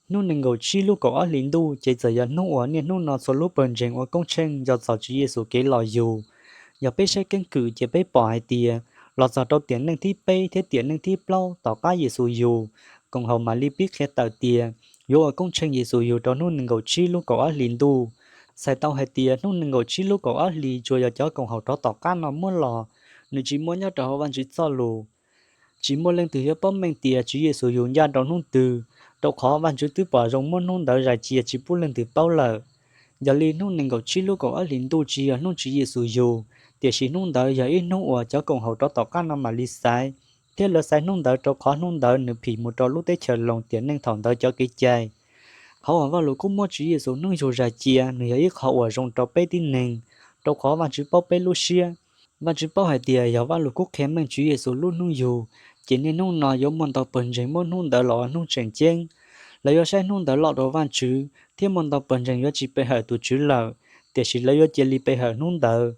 Hnub nees nkaum tsib lub kaum ob hlis ntuj ces txawm yog hnub uas niaj hnub no txhua lub pawg ntseeg ua koob tsheej nco txog Tswv Yexus kev los yug. Yog peb saib keeb kwm ces peb pom hais tias los txog rau tiam neej thib peb thiab tiam neej thib plaub tom qab Yexus yug, koom haum mam li pib qhia tawm tias yuav ua koob tsheej Yexus yug rau hnub nees nkaum tsib lub kaum ob hlis ntuj. Txhais tau hais tias hnub nees nkaum tsib lub kaum ob hlis tsuas yog cov koom haum rov tom qab no muab los, nws tsis muaj nyob rau hauv Vajtswv txoj lus. Tsis muaj leej twg yuav paub meej tias Tswv Yexus yug ncaj rau hnub twg, rau qhov Vajtswv twb pom zoo muab hnub ntawd zais cia tsis pub leej twg paub lawm. Yog li hnub nees nkaum tsib lub kaum ob hlis ntuj tsis yog hnub Tswv Yexus yug, tiam sis hnub ntawd yog ib hnub uas cov koom haum rov tom qab no mam li xaiv, thiab lawv xaiv hnub ntawd rau qhov hnub ntawd nws phim mus rau lub teb chaws Loos tiam neej thaum ntawd cov kev cai. Qhov uas Vajluskub muab Tswv Yexus hnub yug zais cia nws yog ib qho uas zoo rau peb tib neeg, rau qhov Vajtswv paub peb lub siab. Vajtswv paub hais tias yog Vajluskub qhia meej Tswv Yexus lub hnub yug, ces niaj hnub no yuav muaj ntau pawg ntseeg muab hnub ntawd los ua hnub tseem ceeb. Lawv yuav saib hnub ntawd loj dua Vajtswv thiab muaj ntau pawg ntseeg yuav tsis pe hawm tus Tswv lawm, tiam sis lawv yuav cia li pe hawm hnub ntawd.